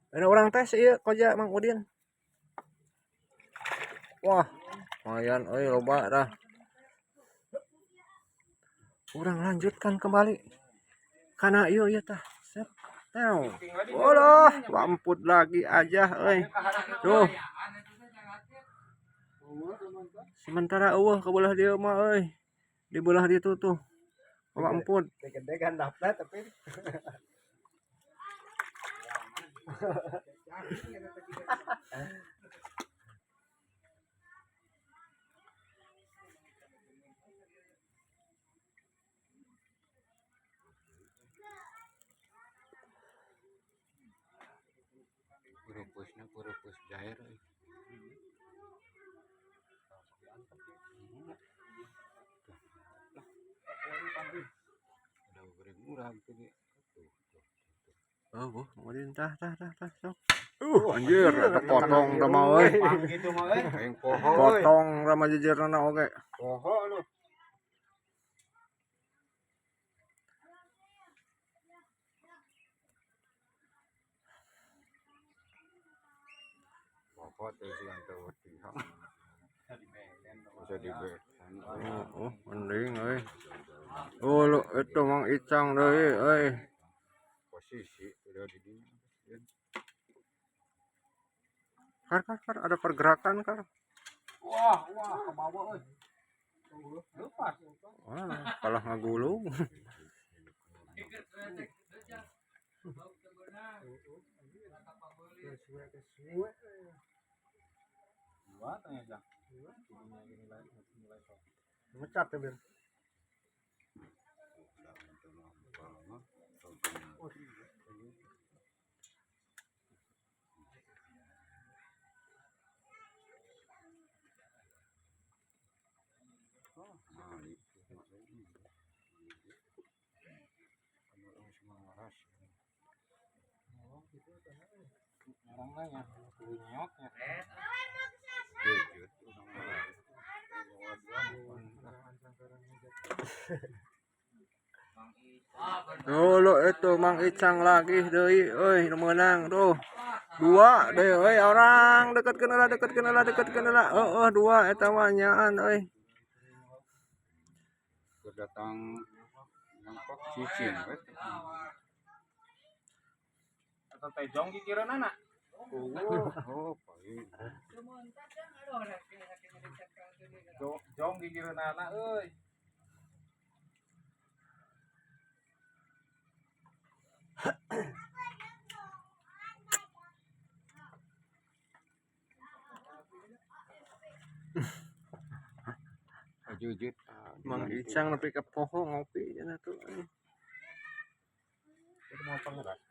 Ada orang tes ieu koja Mang Udin. Wah, lumayan euy loba dah. Urang lanjutkan kembali. Kana ieu ieu tah. Set. Teu. Walah, lamput lagi aja euy. Tuh. Sementara eueuh ke belah dieu mah euy. Di belah ditu tuh. Lamput. Gede kan dapet tapi. Purupusna purupus jair euy. Udah beri murah gitu nih. Tuh, tuh, tuh. Oh, boh, Mang Udin tah tah tah tah sok. Anjir, eta potong tah mah euy. Gitu mah euy. Aing poho euy. Potong rama jejerna oge. Poho lu. Poho teh sih yang tahu pihak. Bisa dibeten. Oh, oh, mending euy. Oh, lu itu Mang Icang deui euy. Posisi udah di dinya. Kar kar kar ada pergerakan kar. Wah, wah ke bawah euy. Lepas. Wah, kalah ngagulung. Dua tanya jang. Ngecat ya, Bir. Orang nanya, kudu nyeoknya. Tuh lu itu Mang Icang lagi deui euy nu meunang tuh. Dua deui euy orang deket heula deket heula deket heula. Heueuh dua eta mah nyaan euy. Datang nampak cicing we. Atau teh jong kikireunana. Oh, oh, paling. Jong kikireunana euy. Jujut. Mang Icang nepi ka poho ngopi cenah tuh. Itu mau pangeras.